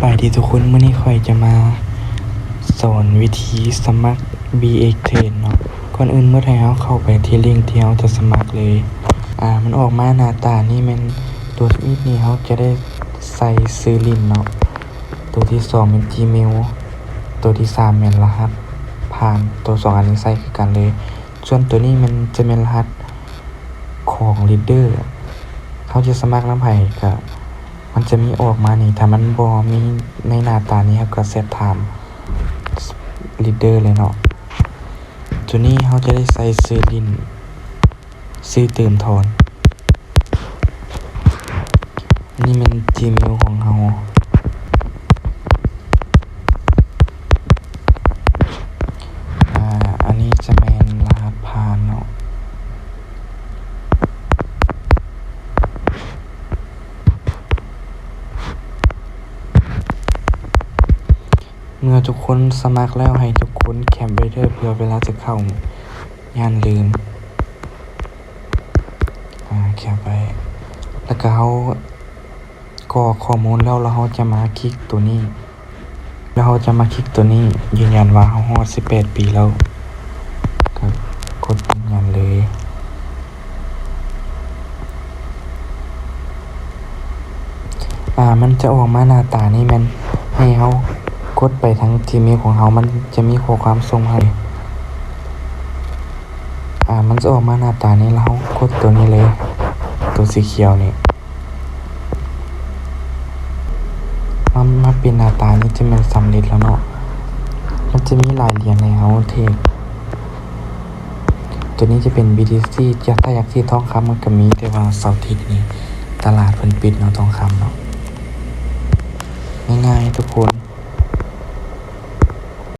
ສະບາຍດີທຸກຄົນ, ມື້ນີ້ຂ້ອຍຈະມາສອນວິທີສະໝັກ ບີເອັກເທຣດເນາະ. ກ່ອນອື່ນໝົດໃຫ້ເຮົາເຂົ້າໄປທີ່ລິ້ງທີ່ເຮົາຈະສະໝັກເລີຍ. ອາ ມັນອອກມາໜ້າຕານີ້ແມ່ນ ຕົວທຳອິດນີ້ເຮົາຈະໄດ້ໃສ່ຊື່ລິ້ນເນາະ, ຕົວທີສອງແມ່ນຈີເມວ, ຕົວທີສາມແມ່ນລະຫັດຜ່ານ, ຕົວສອງອັນນີ້ໃສ່ຄືກັນເລີຍ. ສ່ວນຕົວນີ້ແມ່ນ ຈະແມ່ນລະຫັດຂອງລີດເດີ ເຮົາຈະສະໝັກນຳໃຜກະ ມັນຈະມີອອກມານີ້. ຖ້າມັນບໍ່ມີໃນໜ້າຕານີ້ ເຮົາກະແຊັດຖາມລີດເດີເລີຍເນາະ. ຕົວນີ້ເຮົາຈະໄດ້ໃສ່ຊື່ຫຼິ້ນ, ຊື່ຕື່ມຖອນ. ອັນນີ້ແມ່ນຈີເມວຂອງເຮົາ. ອາ ອັນນີ້ຈະແມ່ນລະຫັດຜ່ານເນາະ. ເມື່ອທຸກຄົນສະໝັກແລ້ວ ໃຫ້ທຸກຄົນແຄັບໄວ້ເດີ້ ເພື່ອເວລາຈະເຂົ້າ ຢ້ານລືມ. ອາ ແຄັບໄວ້ ແລ້ວກະເຮົາ ກອກຂໍ້ມູນແລ້ວ ແລ້ວເຮົາຈະມາຄລິກຕົວນີ້ ແລ້ວເຮົາຈະມາຄລິກຕົວນີ້ ຢືນຢັນວ່າເຮົາຮອດສິບແປດປີແລ້ວ ກະກົດຢືນຢັນເລີຍ. ອາ ມັນຈະອອກມາໜ້າຕານີ້ ແມ່ນໃຫ້ເຮົາກົດໄປທາງຈີເມວຂອງເຮົາ ມັນຈະມີຂໍ້ຄວາມສົ່ງໃຫ້. ອາ ມັນຈະອອກມາໜ້າຕານີ້ ແລ້ວເຮົາກົດຕົວນີ້ເລີຍ ຕົວສີຂຽວນີ້. ມາ ມາເປັນໜ້າຕານີ້ຈະແມ່ນສຳເລັດແລ້ວເນາະ. ມັນຈະມີຫຼາຍຫຼຽນໃຫ້ເຮົາເທຣດ. ຕົວນີ້ຈະເປັນບີທີຊີ ຈະ ຖ້າຢາກເທຣດທອງຄຳມັນກະມີ ແຕ່ວ່າເສົາທິດນີ້ຕະຫຼາດເພິ່ນປິດເນາະ ທອງຄຳເນາະ. ງ່າຍໆ ທຸກຄົນ.